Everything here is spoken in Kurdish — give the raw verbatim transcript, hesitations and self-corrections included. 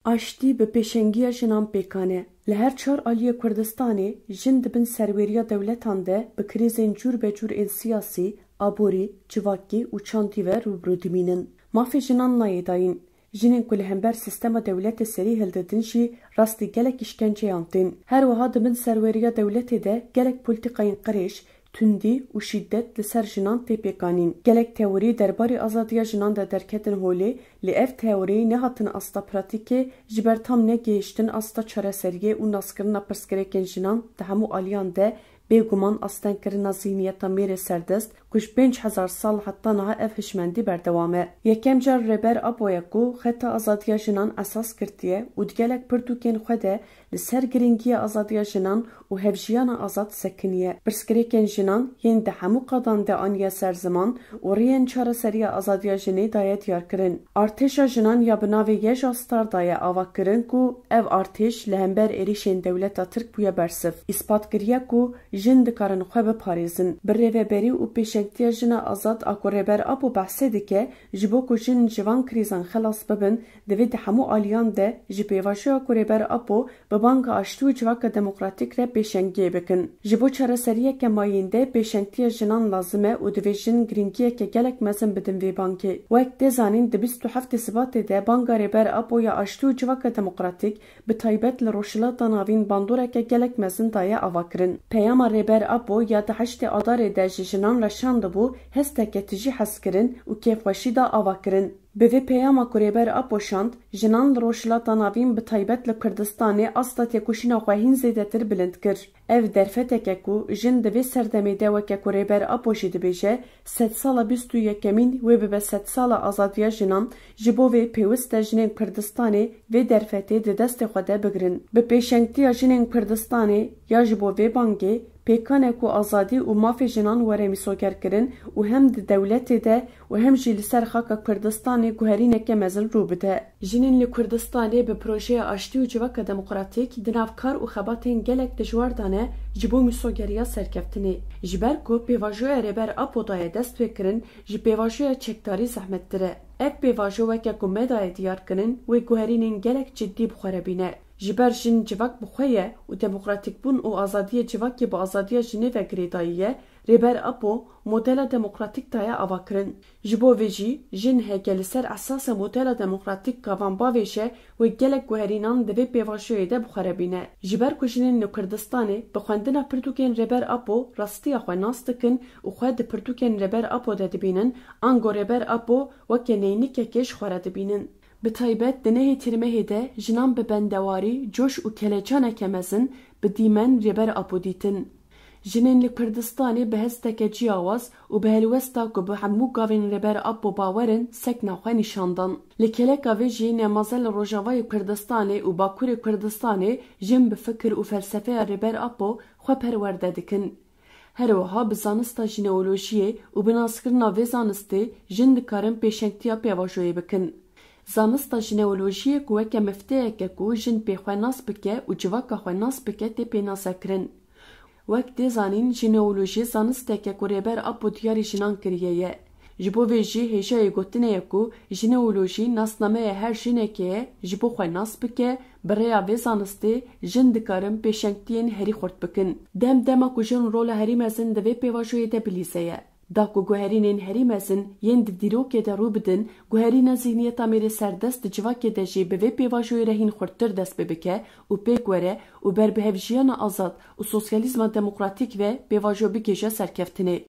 Aştî bi pêşengiya jinan pêkan e. Li her çar aliyê Kurdistanê jin di bin serwêriya dewletan de bi krîzên cûr be cûr ên siyasî, aborî, civakî û çandî ve rû bi rû dimînin. Mafê jinan nayê dayîn. Jinên ku li hember sîstema dewletê serî hildidin jî rastî gelek îşkenceyan tên. Her wiha di bin serweriya dewletê de gelek polîtîkayên qirêj, tundî û şîdet li ser jinan tê pêkanîn. Gelek teorî derbarê azadiya jinan de derketin holê, lê ev teorî nehatin asta pratîkê, ji ber tam negihiştin asta çareseriyê û naskirina pirsgirêkên jinan di hemû aliyan de, bêguman astengkirina zihniyeta mêrê serdest ku ji pênc hezar sal heta niha ev hişmendî berdewam e. Yekem car Rêber Apo ye ku xeta azadiya jinan esas girtiye û di gelek pirtûkên xwe de li ser girîngiya azadiya jinan û hevjiyana azad sekiniye. Pirsgirêkên jinan yên di hemû qadan de aniye ser ziman û riyên çareseriya azadiya jinê daye diyarkirin. Artêşa jinan ya bi navê Yeja Star daye avakirin ku ev artêş li hember êrîşên dewleta Tirk bûye bersiv. Îspat kiriye ku jin dikarin xwe biparêzin. Bi rêveberî û pêşengtiya jina azad a ku Rêber Apo behsê dike, ji bo ku jin ji van krîzan xelas bibin, divê di hemû aliyan de ji pêvajoya ku Rêber Apo bi banga aştî û civaka demokratîk re pêşengiyê bikin. Ji bo çareseriyeke mayînde pêşengtiya jinan lazim e û divê jin girîngiyeke gelek mezin bidin vê bangê. Wek tê zanîn, di bîst û heftê Sibatê de banga Rêber Apo ya aştî û civaka demokratîk, bi taybet li Rojhilata Navîn bandoreke gelek mezin daye avakirin. Peyama Rêber Apo ya di heştê Adarê de ji jinan re şandibû, hesteke tijî hezkirin û kêfxweşî da avakirin. Bi vê peyama ku Rêber Apo şand, jinan li Rojhilata Navîn bi taybet li Kurdistanê asta têkoşîna xwe hîn zêdetir bilind kir. Ev derfeteke ku jin di vê serdemê de weke ku Rêber Apo jî dibêje, sedsala bîst û yekemîn wê bibe sedsala azadiya jinan, ji bo vê pêwist e jinên Kurdistanê vê derfetê di destê xwe de bigirin. Bi pêşengtiya jinên Kurdistanê ya ji bo vê bangê pêkan e ku azadî û mafê jinan were mîsogerkirin û hem di dewletê de û hem jî li ser xaka Kurdistanê guherîneke mezin rû bide. Jinên li Kurdistanê bi projeya aştî û civaka demokratîk di nav kar û xebatên gelek dijwar de ne ji bo mîsogeriya serkeftinê. Ji ber ku pêvajoya Rêber Apo daye destpêkirin, ji pêvajoya çekdarî zehmettir e. Ev pêvajo weke ku me daye diyarkirin, wê guherînên gelek ciddî bi xwe re bîne. Ji ber jin civak bi xwe ye û demokratîkbûn û azadiyê civakê bi azadiya jinê ve girêdayî ye, Rêber Apo modela demokratîk daye avakirin. Ji bo vê jî, jin heke li ser esasa modela demokratîk gavan bavêje, wê gelek guherînan di vê pêvajoyê de bi xwe re bîne. Ji ber ku jinên li Kurdistanê bi xwendina pirtûkên Rêber Apo rastiya xwe nas dikin û xwe di pirtûkên Rêber Apo de dibînin, ango Rêber Apo weke neynikekê ji xwe re dibînin. Bi taybet di nehê Tîrmehê de jinan bi bendewarî, coş û kelecaneke mezin bi dîmen Rêber Apo dîtin. Jinên li Kurdistanê bi hesteke ciyawaz û bi helwesta ku bi hemû gavên Rêber Apo bawer in, sekna xwe nîşan dan. Li keleka vê jî ne mezin li Rojavayê Kurdistanê û Bakurê Kurdistanê jin bi fikir û felsefeya Rêber Apo xwe perwerde dikin. Her wiha bi zanista jineolojiyê û bi naskirina vê zanistê jin dikarin pêşengtiya pêvajoyê bikin. Zanista jineolojiyê ku weke mifteyeke ku jin pê xwe nas bike û civaka xwe nas bike tê pênasekirin. Wek tê zanîn, jineolojî zanisteke ku Rêber Apo diyarî jinan kiriye ye. Ji bo vê jî hêjayê gotinê ye ku jineolojî nasnameya her jinekê ye, ji bo xwe nas bike, bi rêya vê zanistê jin dikarin pêşengtiyên herî xurt bikin. Dem dema ku jin rola herî mezin di vê pêvajoyê de bilîze ye. Da ku guherînên herî mezin yên di dîrokê de rû bidin, guherîna zihniyeta mêrê serdest di civakê de jî bi vê pêvajoyê re hîn xurttir dest pê bike û pêk were û ber bi hevjiyana azad û sosyalîzma demokratîk ve pêvajo bigihîje serkeftinê.